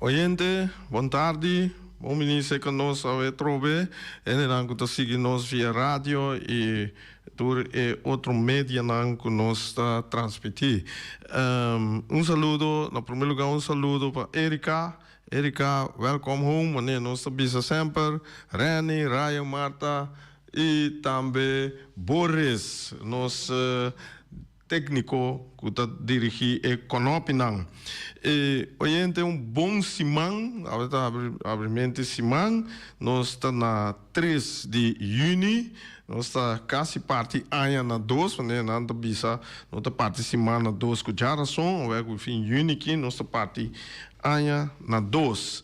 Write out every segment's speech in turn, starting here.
Oyente, bon tardi. Bon bini serka nos awe trobe. Hendenan ku ta sigui nos via radio i tur e otro medianan ku nos ta transmití. Un saludo, na promé lugá un saludo pa Erika. Erika, welcome home, manera nos ta bisa semper. Renny, Ryan, Martha i tambe Boris, nos Tékniko ku ta dirigí e kònòpinan. E oyente un bon siman, awe ta abrimente siman, nos ta na tres di yüni, nos ta kasi parti aña na dos, manera nan ta bisa no ta parti siman na dos ku djarason, awe ku fin yüni aki nos ta parti aña na dos.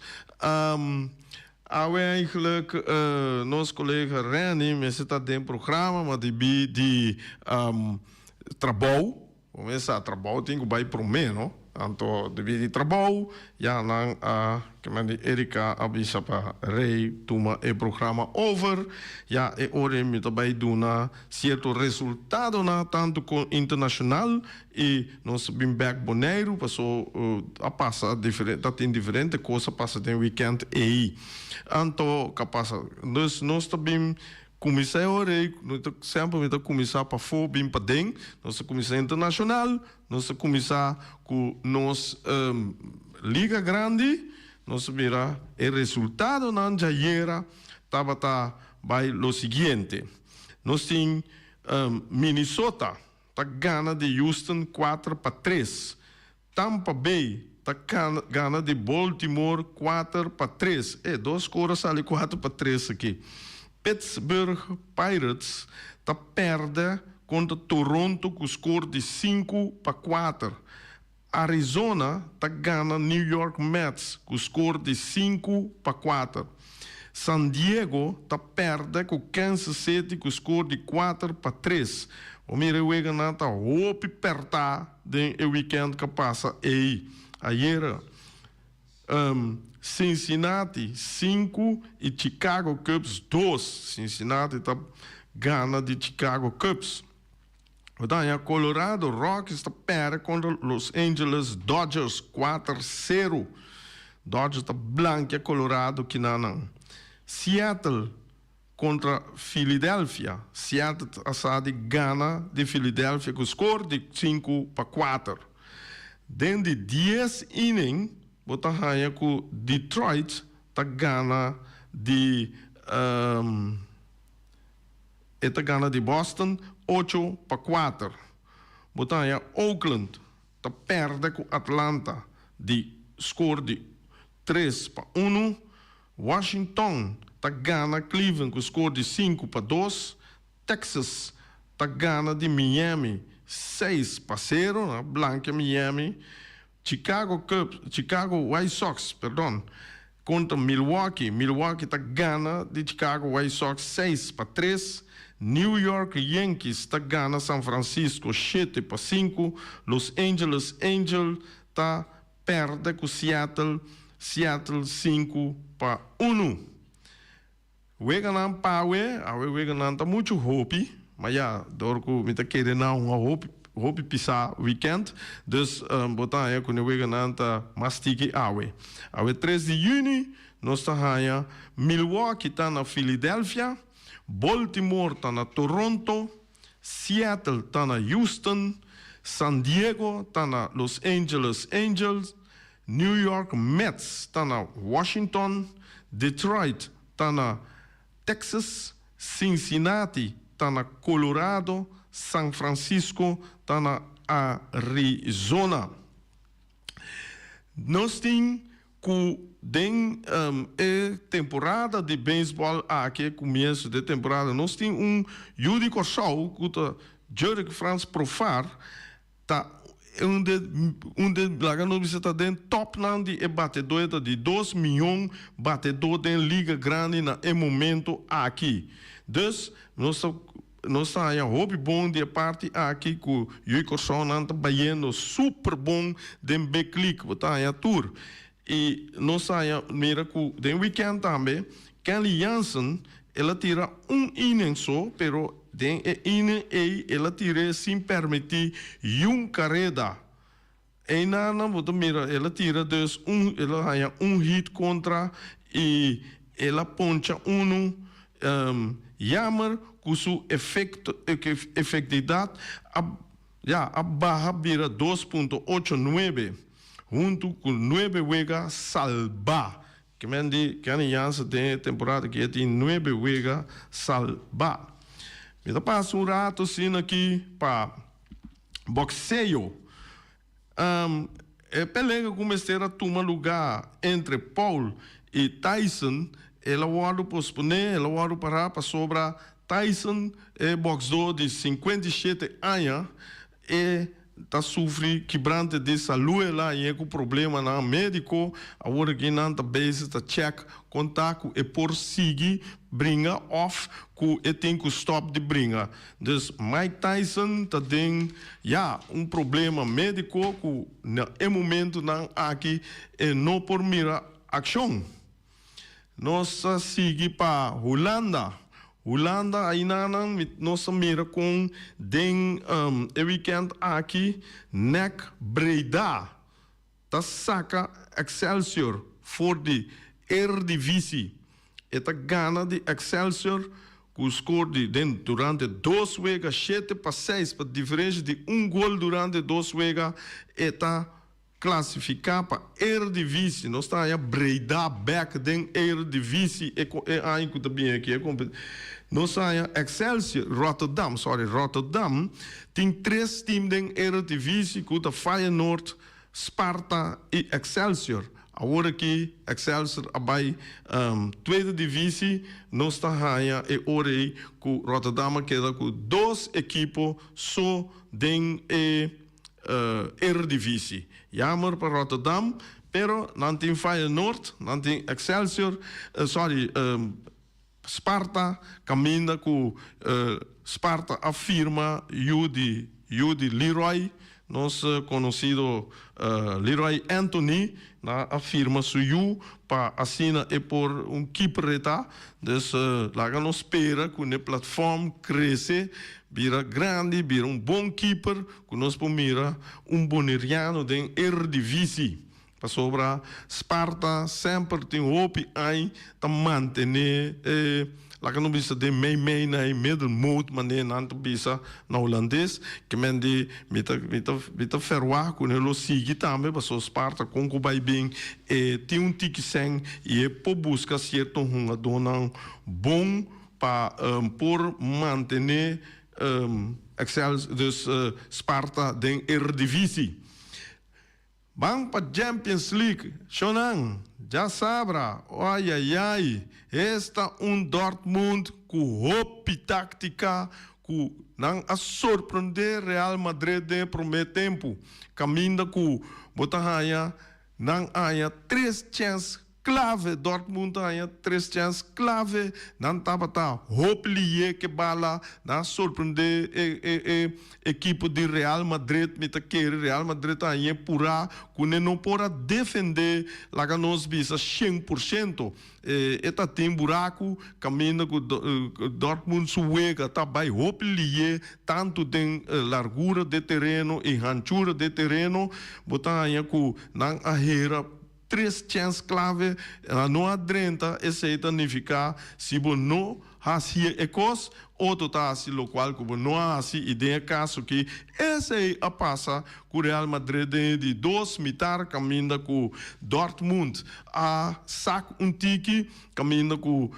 Awe eigenlijk nos kolega Renny mester ta den programa ma debí di trabou, bo mes sa trabou tin ku bai promé no, anto debí di trabou ya nan a kimen di Erika a bisa pa Rey tuma e programa over, ya e ora mi ta bai duna sierto resultadonan tantu kon internashonal I nos a bin bek Boneiru paso a pasa diferente ta tin diferente kos a pasa den weekend ei. Anto ka pasa dus nos ta bin kuminsá e ora ei no ta semper mi ta kuminsá pafó bin paden nos ta kuminsá internashonal nos ta kuminsá ku nos liga grandi nos a mira e resultadonan djayera tabata bai lo siguiente nos tin Minnesota. Ta gana di Houston 4-3. Tampa Bay ta gana di Baltimore 4-3. E dos skor a sali 4-3 aki. Pittsburgh Pirates ta pèrdè kontra Toronto ku skor di 5-4. Arizona ta gana New York Mets ku skor di 5-4. San Diego ta pèrdè ku Kansas City ku skor di 4-3. Bo mira e weganan ta hopi pèrtá den e wikènt ku a pasa ei. Ayera Cincinnati 5 i Chicago Cubs 2. Cincinnati ta gana di Chicago Cubs. Bo ta haña Colorado Rockies ta pèrdè kontra Los Angeles Dodgers 4-0. Dodgers ta blankia Colorado kinanan. Seattle kontra Philadelphia. Seattle a sa di gana di Philadelphia ku skor di 5-4. Den di 10 inning bo ta haña ku Detroit ta gana di E ta gana di Boston 8-4. Bo ta haña Oakland ta pèrdè ku Atlanta di skor di 3-1. Washington ta gana Cleveland ku skor di 5-2. Texas ta gana di Miami 6-0, nan a blankia Miami. Chicago Cubs, Chicago White Sox, perdon, kontra Milwaukee. Milwaukee ta gana di Chicago White Sox 6-3. New York Yankees ta gana San Francisco 7-5. Los Angeles Angels ta pèrdè ku Seattle, Seattle 5-1. Weganan pa awe, awe weganan ta muchu hopi, ma ya, dor ku mi ta kere nan un a hopi hopi pisá weekend, dus bo ta haña ku ne weganan ta mas tiki awe. Awe 3 di yüni nos ta haña Milwaukee ta na Philadelphia, Baltimore ta na Toronto, Seattle ta na Houston, San Diego ta na Los Angeles Angels, New York Mets ta na Washington, Detroit ta na Texas, Cincinnati ta na Colorado, San Francisco ta na Arizona. Nos tin ku den e temporada di beisbòl aki, e kumienso di e temporada, nos tin un yu di Kòrsou ku ta Jurek Frans Profar, Ta un de un de laga nos bisa ta den topnan di e batedó e ta di dos miyon batedó den liga grandi na e momento aki. Dus nos ta nos ta haña hopi bon di e parti aki ku Yui Kòrsounan ta bayendo super bon den big league bo ta haña tur. I nos ta haña mira ku den weekend tambe Kenley Jansen el a tira un inning so pero den e inning ei el a tir'é sin permití yun kareda. Einan bo ta mira el a tira dus un el a haña un hit kontra i el a poncha unu. Jammer ku su efekto efektividat a ya a baha bira 2.89 huntu ku nuebe wega salbá. Ke men di Kenny Jansen den e temporada aki e tin nuebe wega salbá. Mi ta pasa un rato asina aki pa boxeo. E pelea ku mester a tuma lugá entre Paul i Tyson el a wòrdu posponé, el a wòrdu pará pasobra Tyson, e bòksdó di 57 aña, e ta sufri kibrante di salú, el a hañ'é ku problemanan médiko, awor aki nan ta bezig ta chèk kon ta ku e por sigui bringa òf ku e tin ku stòp di bringa. Dus Mike Tyson ta den ya un problema médiko ku na e momentunan aki e no por mira akshon. Nos a sigui pa Hulanda. Hulanda ainanan nos a mira kon den e wikènt aki NEC Breda ta saka Excelsior for di Eredivisie. E ta gana di Excelsior ku skor di den durante dos wega 7-6 pa diferensha di un gol durante dos wega e ta klasifiká pa Eredivisie. Nos ta haña Breda bèk den Eredivisie e e aña ku ta bini aki. E kompet Nos ta haña Excelsior Rotterdam, sorry, Rotterdam tin tres tim den Eredivisie ku ta Feyenoord, Sparta i Excelsior. Awor aki Excelsior a bai tweede divisie. Nos ta haña e ora ei ku Rotterdam a keda ku dos ekipo so den e Eredivisie. Jammer pa Rotterdam, pero nan tin Feyenoord, nan tin Excelsior, sorry, Sparta, kaminda ku Sparta a firma yu di yu di Leroy, nos konosido Leroy Anthony, nan a firma su yu pa asina e por un keeper e ta. Dus laga nos spera ku n'e platform krese, bira grandi, bira un bon keeper ku nos por mira un boneriano den Eredivisie. Pasobra Sparta semper tin hopi añ ta mantené e, laga nos bisa den meimei na e middelmoot manera nan ta bisa na hulandes, ke men di mi ta mi ta mi ta ferwagt ku nan lo sigui tambe pasobra Sparta kon ku bai bin e tin un tiki sèn i e por buska sierto hungadónan bon pa por mantené Excel dus Sparta den Eredivisie. Ban pa Champions League, shownan, djasabra, oayayay, esta un Dortmund ku hopi taktika ku nan a sorprende Real Madrid den e prome tempu, kaminda ku bo ta haña nan haña tres chèns Clave, Dortmund ta haña tres chèns clave. Nan tabata hopi lié ke bala. Nan a sorprendé e e e ekipo di Real Madrid. Mi ta kere Real Madrid ta hañ'é purá ku ne no por a defendé, laga nos bisa 100%. E e ta tin buraku kaminda ku Dortmund su wega ta bai hopi lié tantu den largura de tereno i hanchura de tereno. Bo ta haña ku nan a hera. Tres chèns klave no a drenta, esei ta nifiká si bo no hasi e kos, otro ta hasi lokual ku bo no a hasi i den e kaso aki esei a pasa ku Real Madrid den e di dos mitar kaminda ku Dortmund a sak un tiki kaminda ku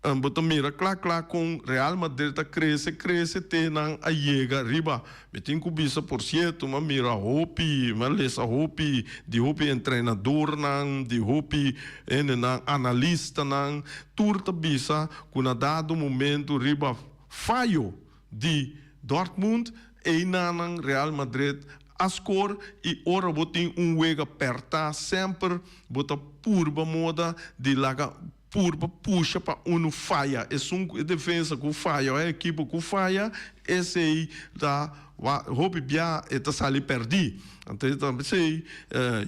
Bo ta mira kla kla kon Real Madrid ta krese krese te nan a yega riba. Mi tin ku bisa por sierto m'a mira hopi, m'a lesa hopi di hopi entrenadornan, di hopi hendenan, analistanan, tur ta bisa ku na dado momento riba fayo di Dortmund einanan Real Madrid a skor i ora bo tin un wega pèrtá semper bo ta purba moda di laga Purba pusha pa unu faya. Esun ku e defensa ku faya o e ekipo ku faya, esei ta hopi bia e ta sali pèrdí. Anto e ta p'esei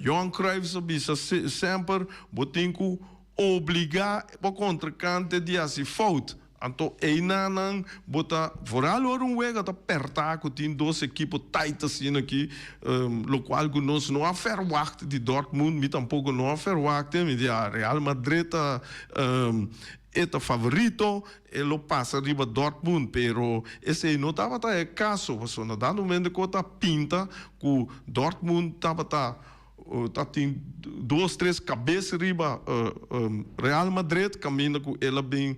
Johan Cruijff sa bisa semper bo tin ku obligá bo kontrinkante di hasi fout. Anto einanan bo ta vooral ora un wega ta perta ku tin dos ekipo tight asina aki, lokual ku nos no a verwacht di Dortmund, mi tampoko no a verwacht e, mi di a Real Madrid ta e ta favorito, e lo pasa riba Dortmund, pero esei no tabata e kaso, pasobra na dado momento ku ta pinta ku Dortmund tabata Ta tin dos tres kabes riba Real Madrid kaminda ku el a bin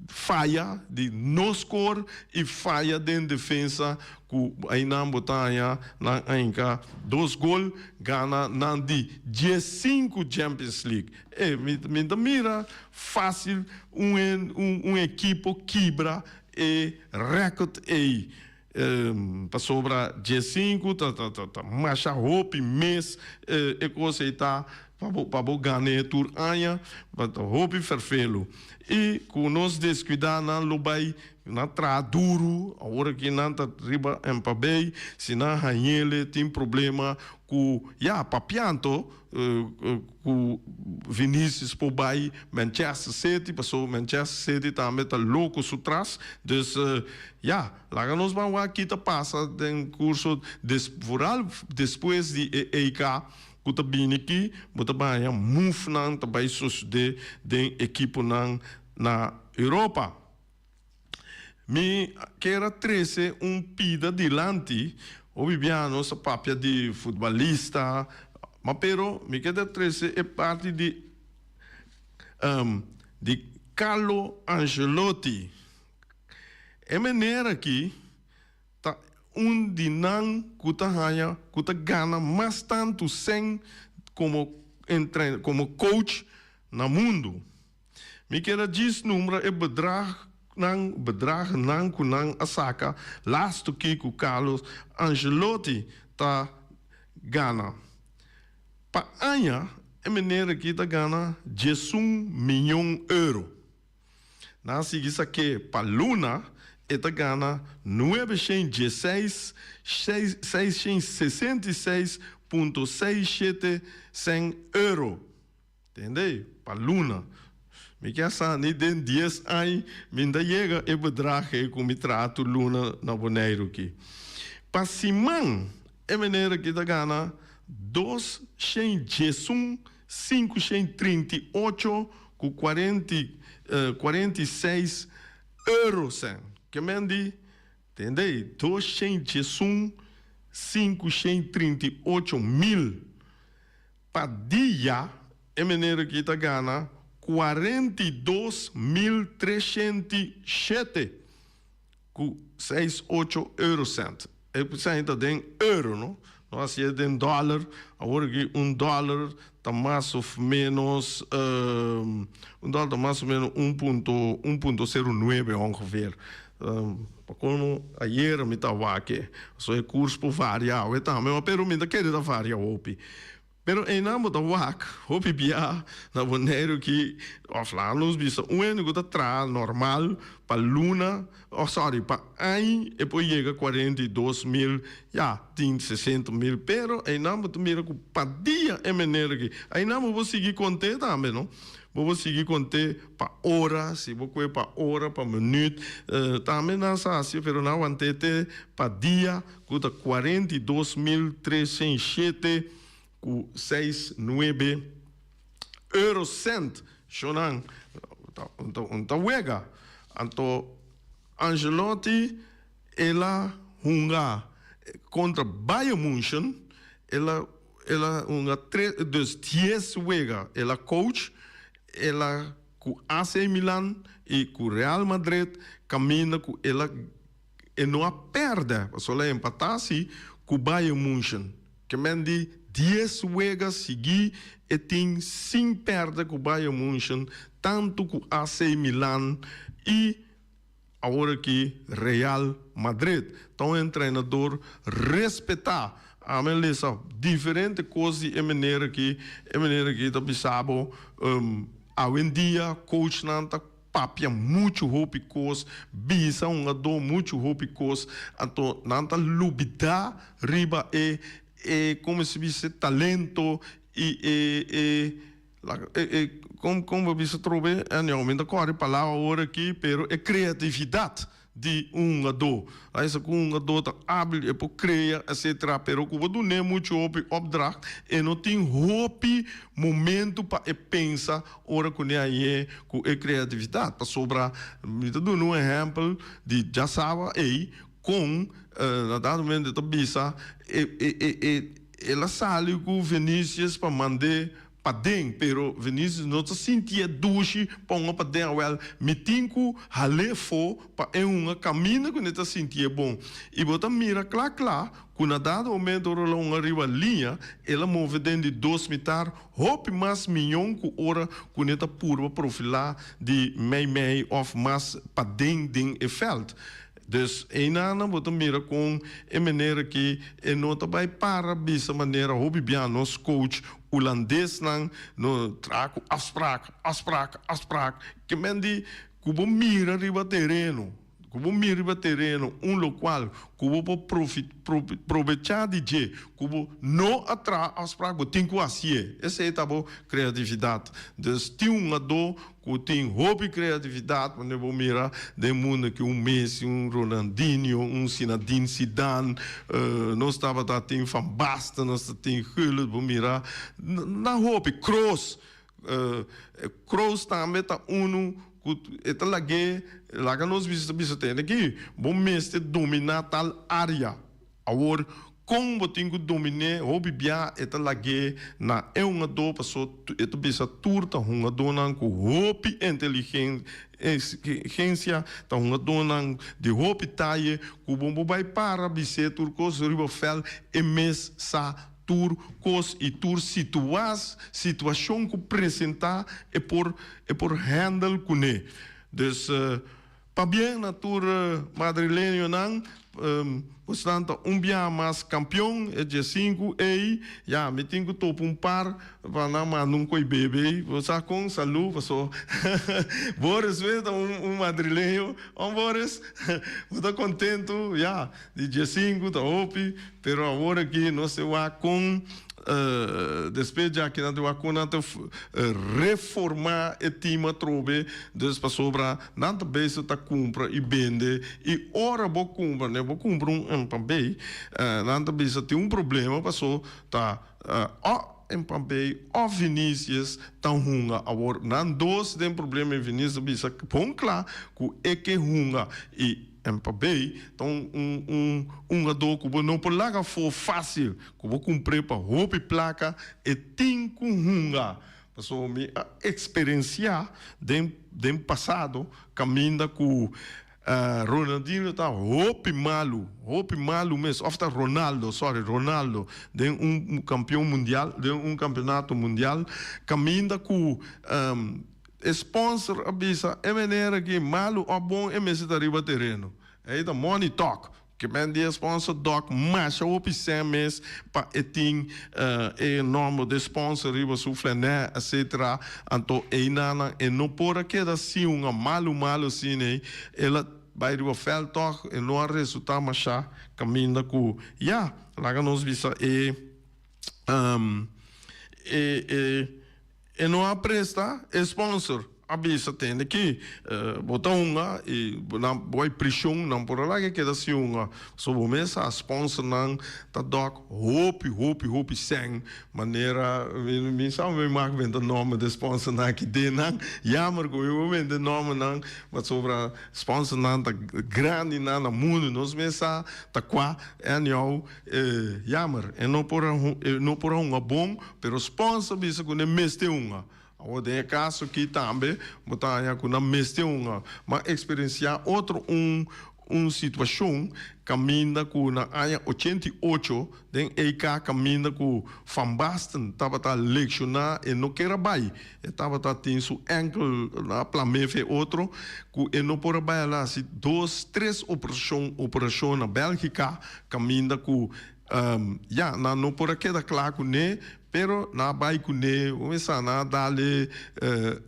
faya di no skor i faya den defensa ku einan bo ta haña nan a hinka dos gol gana nan di diesinku Champions League. E mi ta mira fásil un ekipo kibra e rèkòrt ei. Pasobra diesinku ta ta masha hopi mes e kos ei ta pa bo gan'é tur aña, ta hopi ferfelu. I ku nos deskuidá nan lo bai nan traha duru, awor aki nan ta riba Mpabé, si nan hañ'ele tin problema ku ya papianto. Ku Vinicius por bai Manchester City paso Manchester City tambe ta loko su tras dus ya laga nos ban wak ki ta pasa den kurso vooral despues di e EK ku ta bini aki bo ta baña move nan ta bai sosode den ekiponan na Europa. Mi kier a trece un pida dilanti, hopi bia nos a papia di futbalista, ma pero mi kier a trece e parti di di Carlo Ancelotti. E meneer aki ta un di nan ku ta haña ku ta gana mas tantu sèn komo komo coach na mundu. Mi kier a djis nombra e bedragnan bedragnan ku nan a saka lastu ki ku Carlo Ancelotti ta gana. Pa aña e meneer aki ta gana 11 miyon euro. Nan a sigui sak'é pa luna e ta gana 916 666.67 sèn euro. Tende? Pa luna. Mi ke a sa ni den dies añ mi n'ta yega e bedrag ei ku mi traha tur luna na Boneiru aki. Pa siman e meneer aki ta gana 211 538 ku 46 eurocent. Ke men di, tende? 211 538 mil. Pa dia e meneer aki ta gana 42.307 ku seis ocho eurocent. E sèn ta den euro no, no hasi e den dòler. Awor aki un dòler ta mas of ménos un dòler ta mas o ménos un punto un punto sero nuebe ongeveer. Pa komo ayera mi ta wak e, pasobra e kurs por varia awe tambe, ma pero mi ta kere ta varia hopi. Pero einan bo ta wak hopi bia na Boneiru ki of laga nos bisa un hende ku ta traha normal pa luna oh sorry pa añ e por yega 42.000 ya tin 60.000 pero einan bo ta mira ku pa dia e meneer aki einan bo por sigui kont'é tambe no. Bo por sigui kont'é pa ora, si bo kue pa ora, pa minüt, tambe nan sa hasi, pero nan want'é te pa dia, ku ta 42.307 ku seis nuebe eurocent. Shonnan, un ta wega. Anto Ancelotti el a hunga kontra Bayern München, el a. El a hunga tres, dus dies wega. El a coach, el a ku AC Milan i ku Real Madrid kaminda ku el a e no a pèrdè, pasobra el a empatá si ku Bayern München. Ke men di dies wega sigui e tin sin pèrdè ku Bayern München, tantu ku AC Milan i Awor aki Real Madrid ta un entrenador respetá. Ami a lesa diferente kos di e meneer aki. E meneer aki ta bisa bo, awendia coachnan ta papia muchu hopi kos, bisa hungadó muchu hopi kos, anto nan ta lubidá riba e e, como se bisa, talento i e e. E e kon kon bo bisa trobe anyhow mi ta kòrda e palabra awor aki pero e kreatividat di un hungadó. Laisa ku un hungadó ta ábil e por krea etcetera pero ku bo dun'é muchu hopi opdracht e no tin hopi momento pa e pensa ora ku ne hañ'é ku e kreatividat pasobra mi ta duna un ehèmpel di djasaba ei kon na dado momento e ta bisa e e e el a sali ku Vinicius pa mand'é paden, pero Vinicius no ta sintié dushi pa hunga paden, awel mi tin ku hal'é fo pa e hunga kaminda ku ne ta sintié bon. I bo ta mira kla kla ku na dado momento ora el a hunga riba liña, el a move den di dos mitar hopi mas miyon ku ora ku ne ta purba profilá di mei mei òf mas paden den e vèlt. Dus einanan bo ta mira kon e manera ki e no ta bai para bisa manera hopi bia nos coach Hulandesnan no traha ku afspraak, afspraak, afspraak. Ke men di ku bo mira riba tereno, ku bo mira riba tereno un lokual ku bo por profi probecha di dje, ku bo no a traha afspraak bo tin ku hasié. Esei ta bo kreatividat. Dus tin un ado Ku tin hopi kreatividat, manera bo mira den mundu ki un Messi, un Ronaldinho, un Zinedine Zidane, nos tabata tin Van Basten, nos ta tin Gullit, bo mira na hopi. Kroos, Kroos tambe ta unu ku e ta lag'é, laga nos bisa bisa tende aki, bo mester dominá tal área. Awor, kon bo tin ku domin'é? Hopi bia e ta lag'é na e hungadó paso e ta bisa tur ta hungadónan ku hopi inteligensia, ta hungadónan di hopi taye ku bo bo bai para bis'é tur kos riba vèlt, e mes sa tur kos i tur situas situashon ku presentá e por e por handle kuné. Dus. Pabien na tur madrileñonan, bosnan ta un biaha mas kampion e dje sinku ei, ya mi tin ku topa un par pa nan manda un koi bebe ei, bo sa kon salu paso Boris mes ta un madrileño, on Boris? Bo ta kontentu? Ya di dje sinku ta hopi, pero awor aki nos ta wak kon. Despues djaki nan ta wak kon nan ta reforma e team atrobe, dus pasobra nan ta bezig ta kumpra i bende i ora bo kumpra, ne bo kumpra un Mbappé, nan ta bisa tin un problema paso ta o Mbappé o Vinicius ta hunga awor nan dos den problema i Vinicius ta bisa bon kla ku e ke hunga i Mbappé ta un hungadó ku bo no por laga afó fásil, ku bo kumpr'é pa hopi plaka, e tin ku hunga. Pasobra mi a eksperensiá den den pasado kaminda ku Ronaldinho ta hopi malu, hopi malu mes, òf ta Ronaldo, sorry, Ronaldo, den un kampion mundial, den un kampeonato mundial, kaminda ku E sponsor a bisa e meneer aki malu of bon e mester ta riba tereno. Ey ta money talk. Ke men di e sponsor dok masha hopi sen mes pa e tin e nomber de sponsor riba su flenè etc. Anto eynanan e no por a keda sin un malu malu asina ey. El a bay riba veld tog e no a resulta masha caminda cu ya laga nos bisa e e e. E no a presta, e sponsor a bisa tende ki bo ta hunga y nan bo bay prishon nan por a laga keda sin hunga. So bo mes sa sponsornan ta dòk hopi hopi hopi sèn manera mi sa mi mag benta nòmber di sponsornan aki den nan jammer ku mi por benta e nòmbernan pasobra sponsornan ta grandi nan na mundu nos mes sa ta kua anyhow jammer e no por a e no por a hunga bon. Pero sponsor bisa ku nan mester hunga. Awor den e kaso aki tambe bo ta haña ku nan mester hunga. M'a eksperensiá otro un un situashon kaminda ku na aña 88 den EK kaminda ku Van Basten tabata lekshoná e no ker a bai. E tabata tin su enkel a plam'é fe otro ku e no por a bai. El a hasi dos tres operashon operashon na Bèlgika kaminda ku Ya, nan no por a keda kla kuné, pero nan a bai kuné, bo mester sa, nan a dale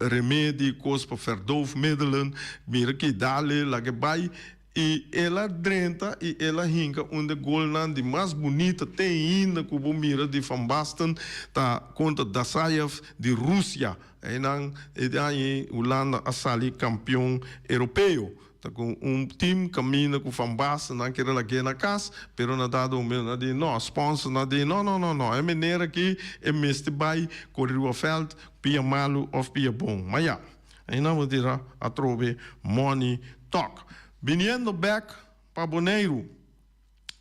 remedi, kos pa verdoofmiddelen, mira ki dale, laga e bai. I el a drenta i el a hinka un de golnan di mas bunita te ainda ku bo mira di Van Basten ta kontra Dasayev di Rusia. Einan e aña Hulanda a sali kampion europeo. Ta ku un team kaminda ku Van Basten nan kere lag'é na kas, pero na dado momento nan di no, sponsor nan di no no no no e manera aki e mester bai kore riba vèlt pia malu òf pia bon. Ma ya. Ainda bo tira atrobe money talk. Biniendo bek pa Boneiru.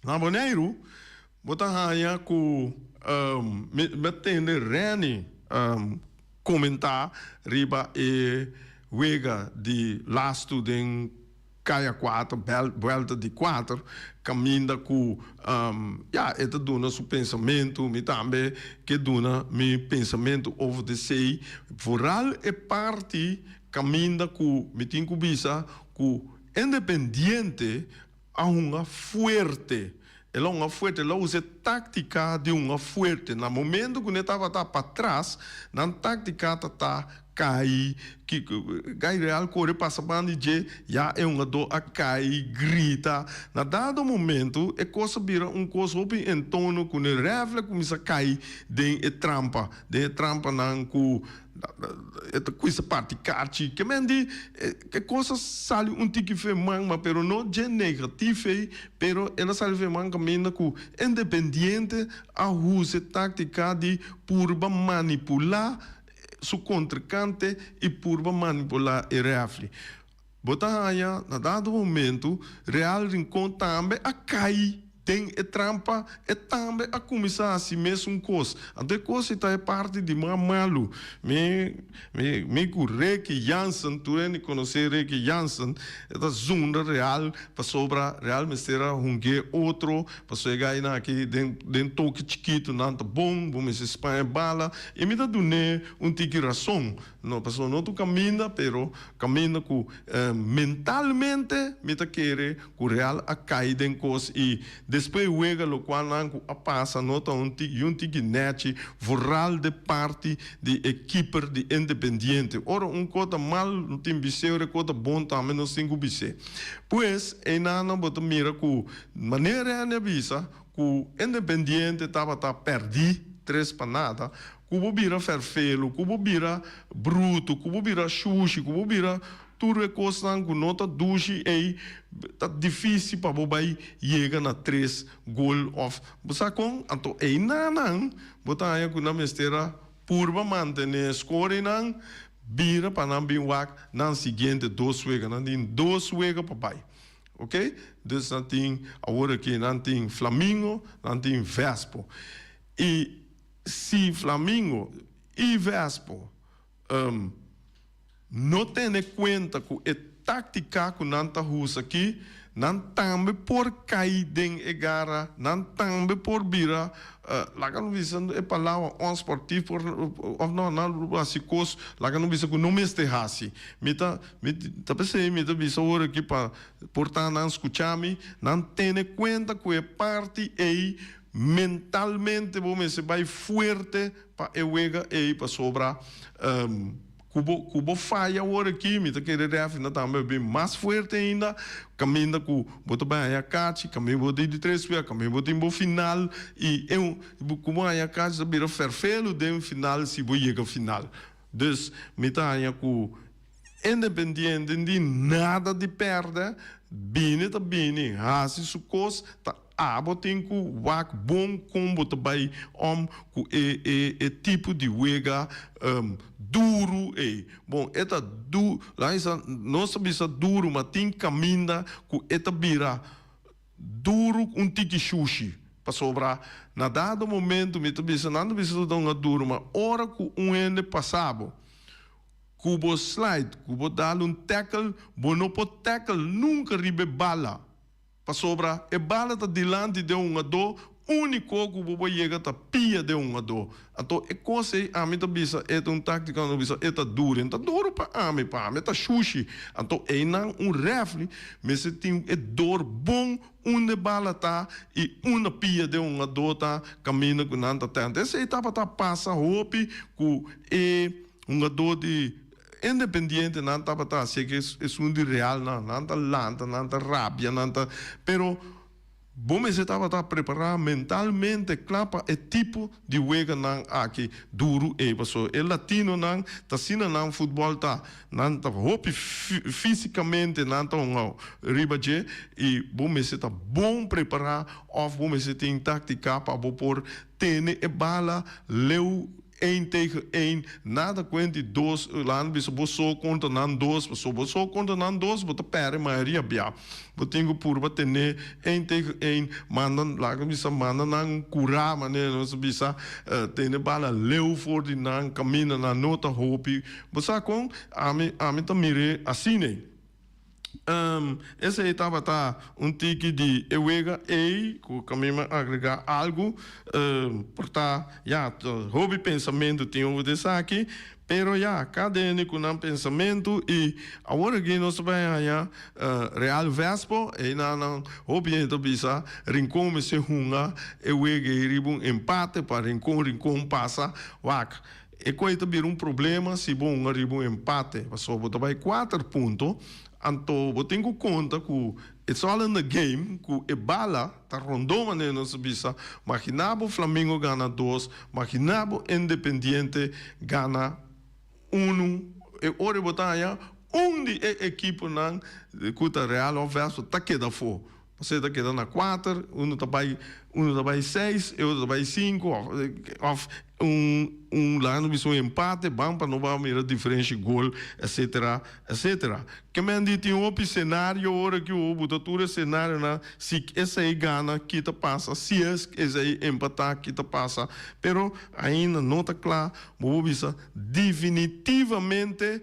Na Boneiru bo ta haña ku mi a tende Renny komentá riba e wega di lastu den Kaya kuater, buelta di kuater, kaminda ku ya e ta duna su pensamentu, mi tambe ke duna mi pensamentu over di esei, vooral e parti kaminda ku mi tin ku bisa ku Independiente a hunga fuerte, el a hunga fuerte, el a usa e táktika di hunga fuerte, na momento ku nan tabata patras, nan táktika ta ta Kai, Guy Real kore pasa ban di dje, ya e hungadó a kai, grita. Na dado momento e kos a bira un kos hopi en tono ku ne rèfle a kuminsá kai den e trampa, den e trampanan ku e ta kuminsá parti karchi. Ke men di e kos a sali un tiki fe man, ma pero no dje negatif ei, pero el a sali fe man kaminda ku Independiente a usa e táktika di purba manipulá su kontrinkante i purba manipulá e rèfri. Bo ta haña na dado momentu Real Rincon tambe a kai den e trampa, e tambe a kuminsá hasi mesun kos. Anto e kos ei ta e parti di mas malu. Mi mi mi ku Ricky Jansen, tur hende konosé Ricky Jansen, e ta zunda Real pasobra Real mester a hung'é otro, pasobra e gainan aki den den toki chikitu nan ta bon, bo mester spaña bala. I mi ta dun'é un tiki rason, no pasobra no tur kaminda, pero kaminda ku mentalmente mi ta kere ku Real a kai den kos i despues wega lokual nan ku a pasa no ta un tiki un tiki nèchi, vooral de parti di e kiper di Independiente. Ora un kos ta mal no tin bis'é, ora e kos ta bon tambe nos tin ku bis'é. Pues einan bo ta mira ku manera Rene a bisa ku Independiente tabata pèrdí tres pa nada, ku bo bira fèrfelu, ku bo bira brutu, ku bo bira shushi, ku bo bira tur e kosnan ku no ta dushi ei, ta difísil pa bo bai yega na tres gol òf bo sa kon. Anto einanan bo ta haña ku nan mester a purba mantené skorenan bira pa nan bin wak nan siguiente dos wega. Nan tin dos wega pa bai. Ok, dus nan tin awor aki nan tin Flamingo, nan tin Vespo. I si Flamingo i Vespo no tene kuenta ku e táktika ku nan ta usa aki, nan tambe por kai den e gara, nan tambe por bira Laga no bisa e palabra onsportief por of no nan lo hasi kos laga no bisa ku no mester hasi. Mi ta mi ta p'esei mi ta bisa ora aki pa por ta nan skucha mi, nan tene kuenta ku e parti ei mentalmente bo mester bai fuerte pa e wega ei pasobra Ku bo ku bo faya awor aki, mi ta kere rèfri nan tambe a bin mas fuerte ainda, kaminda ku bo ta bai haña kachi, kaminda bo tin di tres wea, kaminda bo tin bo final, i e un ku bo haña kachi ta bira fèrfelu den final si bo yega final. Dus mi ta haña ku Independiente di nada di pèrdè, bini ta bini, hasi su kos, ta Abo tin ku wak bon kon bo ta bai om ku e e e tipo di wega duru ei. Bon, e ta du, laga bisa, nos ta bisa duru, ma tin kaminda ku e ta bira duru un tiki shushi. Pasobra na dado momento mi ta bisa, nan ta bisa su ta hunga duru, ma ora ku un hende pasa bo, ku bo slide, ku bo dal un tackle, bo no por tackle nunka riba e bala. Pasobra e bala ta dilanti den un hungadó, úniko ku bo por yega ta pia den un hungadó. Anto e kos ei ami ta bisa e ta un táktika, ami ta bisa e ta duru. E no ta duru pa ami, pa ami e ta shushi. Anto einan un rèfri mester tin e dor bon unda e bala ta i unda pia den un hungadó ta kaminda ku nan ta tèn. Esei tabata pasa hopi ku e hungadó di. Independiente nan tabata hasi ke esun di Real nan, nan ta lanta, nan ta rabia, nan ta, pero bo mester tabata prepará mentalmente kla pa e tipo di weganan aki duru ei, pasobra e latinonan ta asina nan futbòl ta, nan ta hopi físikamente nan ta hunga riba dje i bo mester ta bon prepará òf bo mester tin táktika pa bo por tene e bala leu Een tegen een, nada kuenti dos, laat bisa bo so kontra nan dos, pasobra bo so kontra nan dos bo ta pèrdè mayoria bia. Bo tin ku purba ten'é een tegen een, manda, laga bisa manda nan kurá manera nos ta bisa, tene bala leu for di nan, kaminda nan no ta hopi. Bo sa kon? Ami, ami ta mir'é asina. Esei tabata un tiki di e wega ei ku kaminda mi agregá algu. Por ta, ya, hopi pensamentu tin over di esaki, pero ya, kada hende ku nan pensamentu i awor aki nos ta bai haña Real Vespo, einan nan hopi hende ta bisa Rincon mester hunga e wega ei riba un empate pa Rincon Rincon pasa wak. E koe ta bira un problema si bo hunga riba un empate, pasobra bo ta bai kuater punto, anto bo tin ku konta ku it's all in the game, ku e bala ta rondó manera nos ta bisa, magina bo Flamingo gana dos, magina bo Independiente gana unu, e ora bo ta haña un di e ekiponan ku ta Real òf Vespo ta keda afó. Pasobra ta keda na kuater, unu ta bai unu ta bai seis, e otro ta bai sinku òf òf un un laga no bisa un empate ban pa no ban mira diferensha gol etcetera etcetera. Ke men di tin hopi senario ora ki bo buta tur e senarionan si esei gana ki ta pasa si esei empata ki ta pasa pero ainda no ta kla bo por bisa definitivamente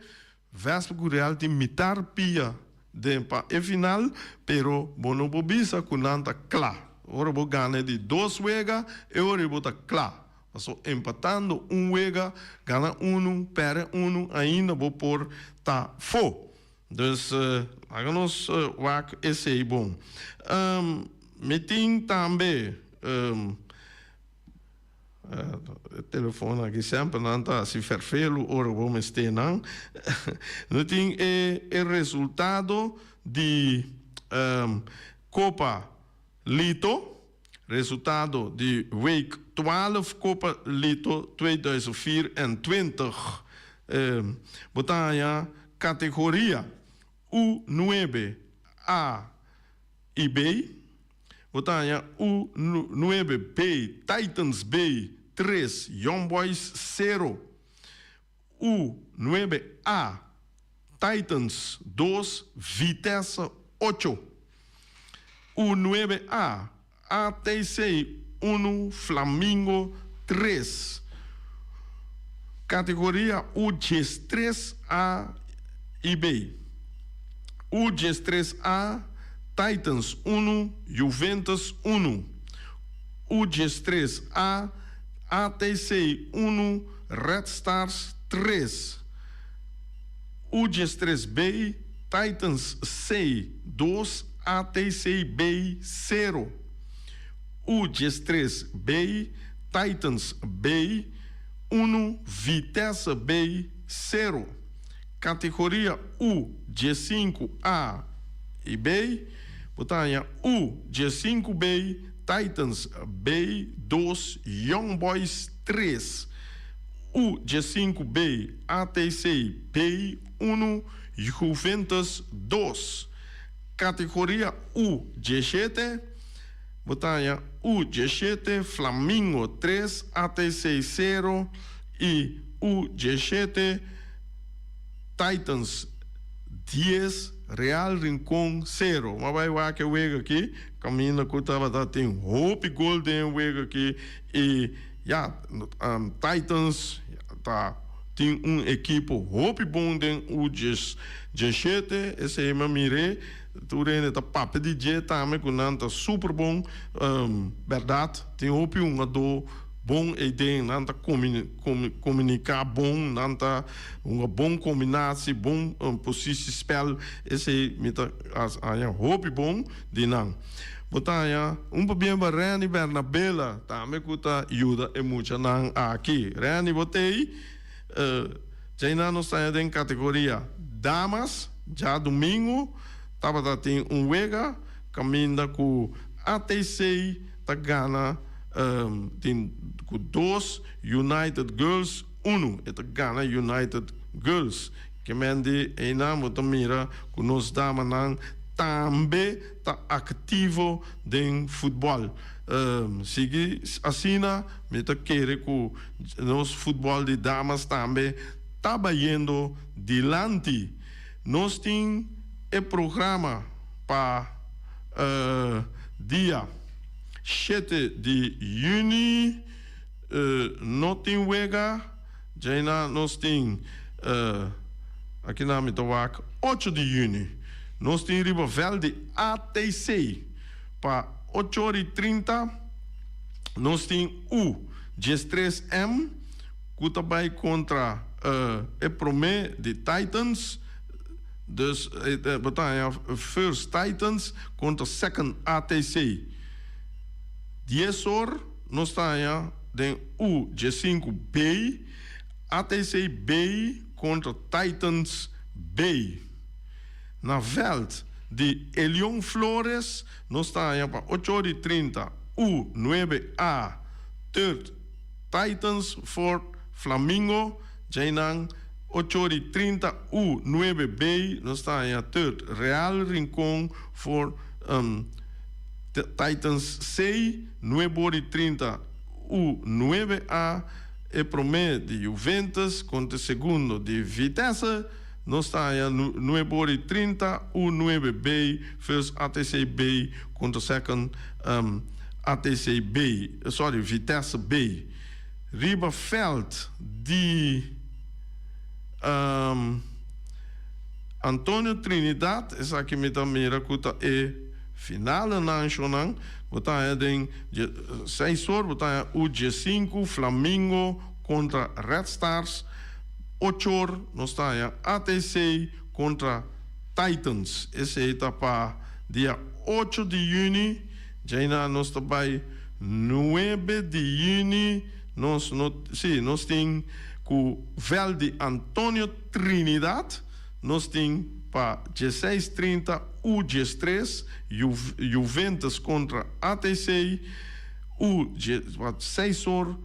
Vespa ku Real tin mitar pia den pa e final, pero bo no por bisa ku nan ta kla. Ora bo gana e di dos wega, e ora ei bo ta kla. Paso empatando un wega, gana unu, pèrdè unu, ainda bo por ta fo. Dus laga nos wak esei bon. Mi tin tambe. E telefon aki semper nan ta hasi ferfelu ora bo mester nan. No tin e e resultado di Copa Lito, resultado di week 12 Copa Lito 2024. Bo ta haña categoria U nuebe A i B. Bo ta haña U nuebe B, Titans B tres, Young Boys sero. U nuebe A, Titans dos, Vitesse ocho. U nuebe A, ATC unu, Flamingo tres. Kategoria U diestres A i B. U diestres A, Titans unu, Juventus unu. U diestres A, ATC unu, Red Stars tres. U diestres B, Titans C dos, ATC B sero. U diestres B, Titans B unu, Vitesse B sero. Kategoria U diesinku A i B, bo ta haña U diesinku B, Titans B dos, Young Boys tres. U diesinku B, ATC B unu, Juventus dos. Kategoria U diesshete, bo ta haña U diesshete, Flamingo tres, ATC sero i U diesshete, Titans dies, Real Rincon sero. Bo a bai wak e wega aki, kaminda ku tabata tin hopi gol den e wega aki i ya, Titans ta tin un ekipo hopi bon den U diesshete, esei mi a mir'é. Tur hende ta papia di dje tambe ku nan ta super bon. Bèrdat, tin hopi hungadó bon eiden. Nan ta komuniká bon, nan ta hunga bon kombinasi, bon posisiespèl. Esei mi ta haña hopi bon di nan. Bo ta haña un pabien pa Renny Bernabela tambe ku ta yuda e muchanan aki. Renny, bo t'ei? Djainan nos ta den kategoria damas. Djadumingu tabata tin un wega kaminda ku ATC ta gana tin ku dos United Girls unu. E ta gana United Girls. Ke men di einan bo ta mira ku nos damanan tambe ta aktivo den futbòl. Sigui asina mi ta kere ku nos futbòl di damas tambe ta bayendo dilanti. Nos tin e programa pa dia shete di yüni. No tin wega. Djaina nos tin akina mi ta wak ocho di yüni. Nos tin riba vèlt di ATC pa ocho ora i 30. Nos tin U 13 M ku ta bai kontra e promé di Titans. Dus bo ta haña First Titans kontra Second ATC. 10 or nos ta haña den U 15 B, ATC B kontra Titans B. Na vèlt di Elion Flores nos ta haña pa ocho or i 30 U 9 A Third Titans Fort Flamingo. Djainan ocho or i 30 U 9 B nos ta haña Third Real Rincon Fort Titans C 9 or i 30 U 9 A e promé di Juventus kontra e segundo di Vitesse. Nos ta haña 9 or i 30 U 9 B first ATC B kontra second ATC B sorry Vitesse B. Riba vèlt di Antonio Trinidad esaki mi ta mira ku ta e finale nanshonan. Bo ta haña den seis or bo ta haña U 15 Flamingo kontra Red Stars. Ocho or nos ta haña ATC kontra Titans. Esei ta pa dia 8 di yüni. Djaina nos ta bai 9 di yüni. Nos no si nos tin ku vèlt di Antonio Trinidad. Nos tin pa 16 30 U 13 Juventus kontra ATC. U 6 or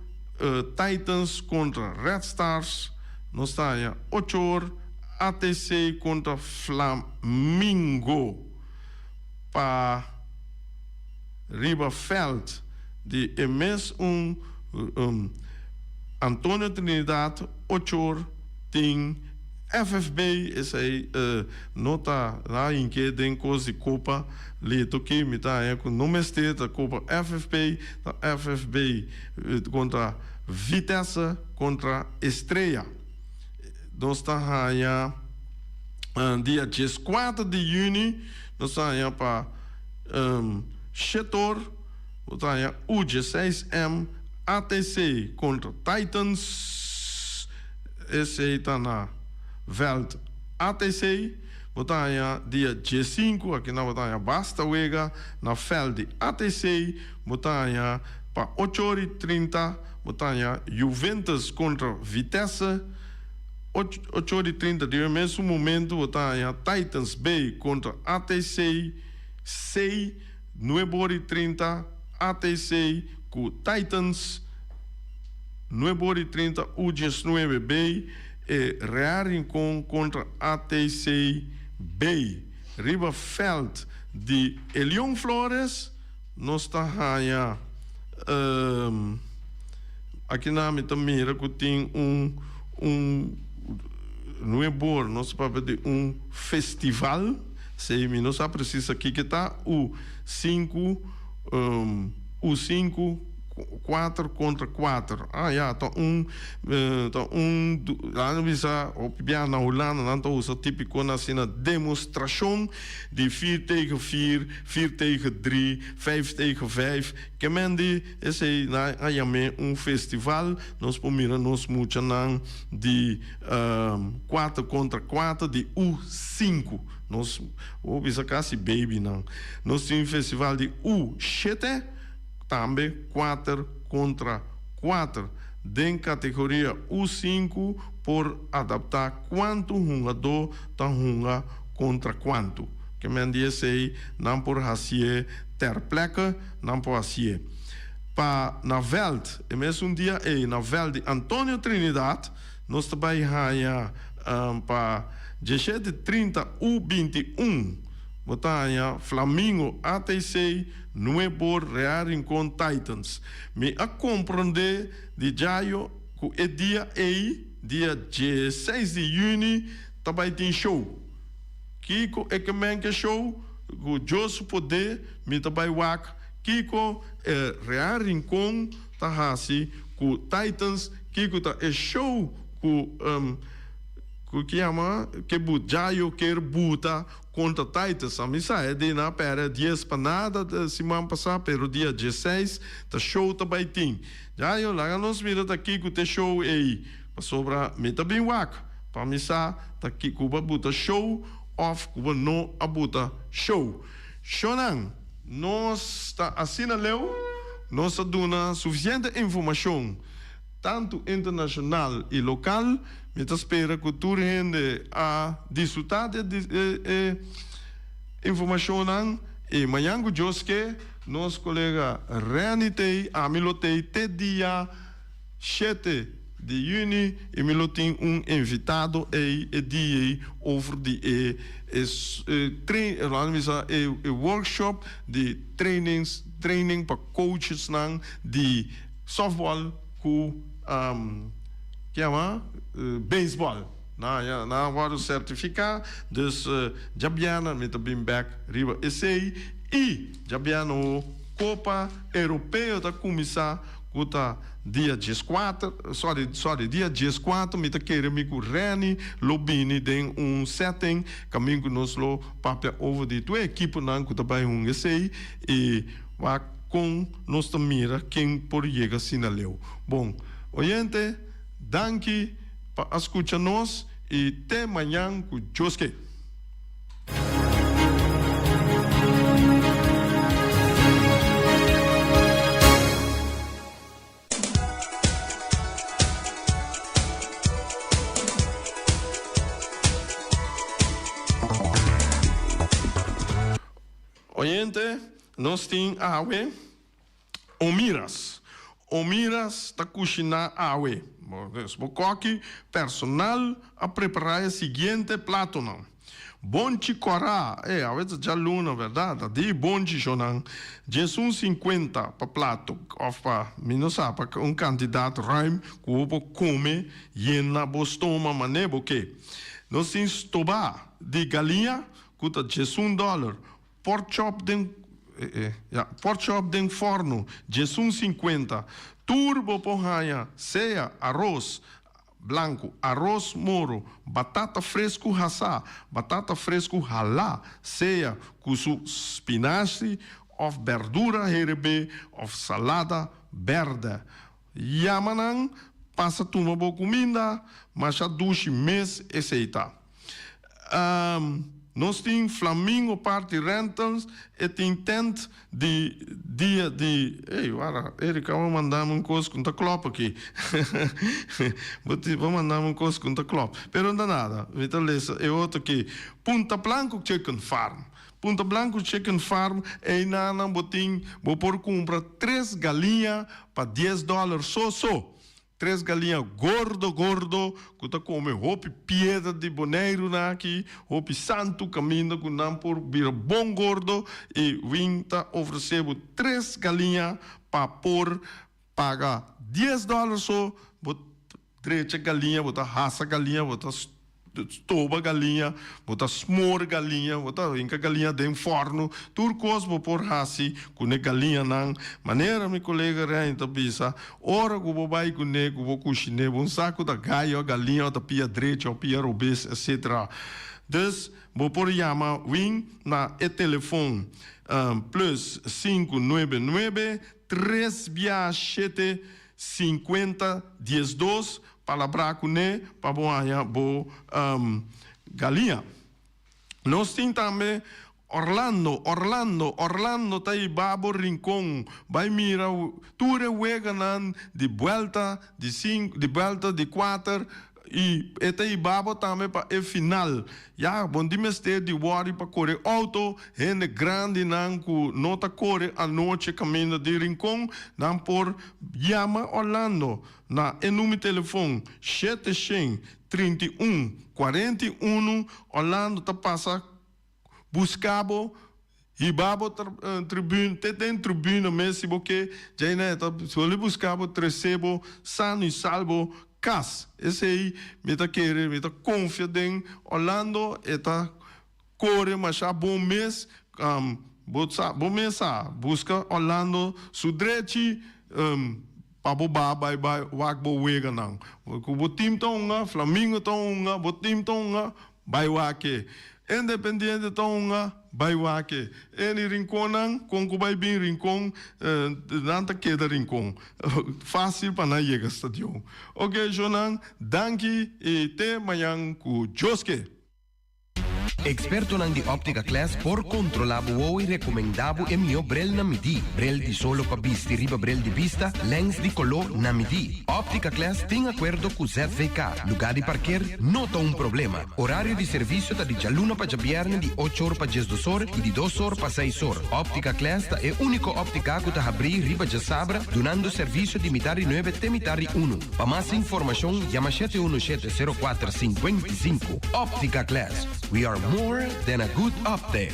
Titans kontra Red Stars. Nos ta haña 8 or ATC kontra Flamingo. Pa riba vèlt di e mes un Antonio Trinidad 8 or tin FFB esei no ta na hinke den kos di kopa lito ki mi ta haña ku no mester ta kopa FFB ta FFB kontra Vitesse kontra Estrella nos ta haña dia 14 di yüni nos ta haña pa shete or bo ta haña U 16 M ATC kontra Titans esei ta na vèlt ATC. Bo ta haña dia 15 akinan bo ta haña basta wega na vèlt di ATC. Bo ta haña pa ocho or i 30 bo ta haña Juventus kontra Vitesse. 8 or i 30 di e mesun momento bo ta haña Titans B kontra ATC C. 9 or i 30 ATC ku Titans 9 or i 30 U 19 B e Real Rincon kontra ATC B. Riba vèlt di Elion Flores nos ta haña akinan mi ta mira ku tin un un nuebor nos ta papia di un festival si mi no sa presis aki ke ta U sinku U sinku kuater kontra kuater ah ya ta un ta un nan a bisa hopi bia na Hulanda nan ta usa tipiko na asina demostrashon di vier tegen vier, vier tegen drie, vijf tegen vijf ke men di esei nan a yam'é un festival nos por mira nos muchanan di kuater kontra kuater di U sinku nos por bisa kasi babynan nos tin festival di U shete. Tambe kuater kontra Kuater, Den kategoria U sinku por adaptá kuantu hungadó ta hunga kontra kuantu. Ke men di esei nan por hasié ter plekke, nan por hasié. Pa na vèlt, e mesun dia ei na vèlt di Antonio Trinidad nos ta bai haña pa diesshete 30 U21 bo ta haña Flamingo ATC Nuebor Real Rincon Titans. Mi a komprondé di Jayo ku e dia ei, dia 16 di yüni, ta bai tin show. Kiko e ke men ke show? Ku Dios su poder mi ta bai wak kiko e Real Rincon ta hasi ku Titans, kiko ta e show ku ku ke yama ke bu Jayo ker buta Kontra Titus, a mi sa e di nan a pèrdè dies pa nada siman pasá, pero dia 16 ta show ta bai tin. Jayo, laga nos mira ta kiko t'e show ei, pasobra mi ta bin wak pa mi sa ta kiko bo a buta show òf ku bo no a buta show. Shownan, nos ta asina leu, nos a duna sufisiente informashon. Tantu internashonal i lokal. Mi ta spera ku tur hende a disfrutá di e informashonnan i mañan ku Dios ke, nos kolega Renny t'ei, ami lo t'ei te dia 7 di yüni i mi lo tin un invitado ei e dia ei over di e e workshop di trainings training pa coachesnan di Softball ku ke yama baseball nan ya nan a wòrdu sertifiká dus djabièrnè mi ta bin bèk riba esei i djabièrnè ho kopa europeo ta kuminsá ku ta dia 14 sorry sorry dia 14 mi ta kere mi ku Renny lo bini den un setting kaminda ku nos lo papia over di tur e ekiponan ku ta bai hunga esei i wak Kon nos ta mira ken por yega asina leu? Bon, oyente, danki pa a skucha nos i te mañan ku Dios ke. Oyente, nos tin awe Omiras. Omiras ta kushiná awe. Bo kòki personal a prepará e siguiente platonan, Bonchi kòrá, e awe ta djaluna, bèrdat? Ta di bonchi shonnan, 11.50 pa plato òf pa, mi no sa, pa un kantidat ruim ku bo por kome yena bo stoma manera bo ke. Nos tin stobá di galiña ku ta 11 dòler, pork chop den ya, pork chop den fòrnu 11.50, tur bo por haña sea aros blanku, aros moro, batata fresku hasá, batata fresku halá, sea ku su spinashi òf bèrdura herebé òf salada bèrdè. Yama nan, pasa tuma bo kuminda, masha dushi mes esei ta. Nos tin Flamingo Party Rentals, e tin tent di dia di, ey wara, Erika bo manda mi un kos ku no ta klòp aki. Bo tin, bo manda mi un kos ku no ta klòp. Pero no ta nada, mi ta lesa e otro aki, Punta Blanco Chicken Farm. Punta Blanco Chicken Farm, eynan bo tin, bo por kumpra tres galiña pa 10 dòler so so. Tres galiña gordo gordo ku ta kome hopi piedra di Boneiru nan aki, hopi santu kaminda ku nan por bira bon gordo i Win ta ofresé bo tres galiña pa por paga 10 dòler so, bo drecha galiña, bo ta hasa galiña, bo ta Stoba galiña, bo ta smoor galiña, bo ta hinka galiña den fòrnu, tur kos bo por hasi ku ne galiñanan. Manera mi kolega Rein ta bisa, ora ku bo bai kuné, ku bo kushiné, bo un sa ku ta gayo, galiña o ta pia drechi o pia robes, etcetera. Dus, bo por yama Win na e telefon plus 599 tres bia shete 50 12 Palabrá kuné pa bo haña bo galiña. Nos tin tambe Orlando, Orlando, Orlando ta hiba bo Rincon bai mira tur e weganan di buelta di sinku, di buelta di kuater i e ta hiba bo tambe pa e final. Ya, bo no tin mester di wòri pa kore outo, hende grandinan ku no ta kore anochi kaminda di Rincon, nan por yama Orlando na e number telefon 731 41. Orlando ta pasa buska bo, hiba bo tribune, te den tribune mes si bo ke, djaina e ta soli buska bo, trese bo sano y salbo kas. Esei mi ta kere, mi ta konfia den Orlando, e ta kore masha bon mes, bo sa, bo mes sa, buska Orlando su drechi, pa bo ba bai bai wak bo weganan. Ku bo team ta hunga, Flamingo ta hunga, bo team ta hunga, Bai wak-e. Independiente ta hunga, bai wak-e. E di Rinconnan, con cu bai bin Rincon, nan ta keda Rincon. Facil pa nan yega stadion. Ok, shownan, danki y te mañan cu Dios ke. Expertonan di Optica Class por controla bo wowo y recomenda bo e miho bril na midi. Bril di solo pa bisti riba bril di bista, lens di colo na midi. Optica Class tin acuerdo cu ZVK. Lugar di parkeer no ta un problema. Horario di servicio ta di djaluna pa djabierne di ocho or pa diesdos or y di dos or pa seis or. Optica Class ta e unico optica cu ta habri riba djasabra dunando servicio di mitar di nuebe te mitar di uno. Pa mas informacion yama shete uno shete sero kuater sinkuenta i sinku. Optica Class, we are more than a good optic.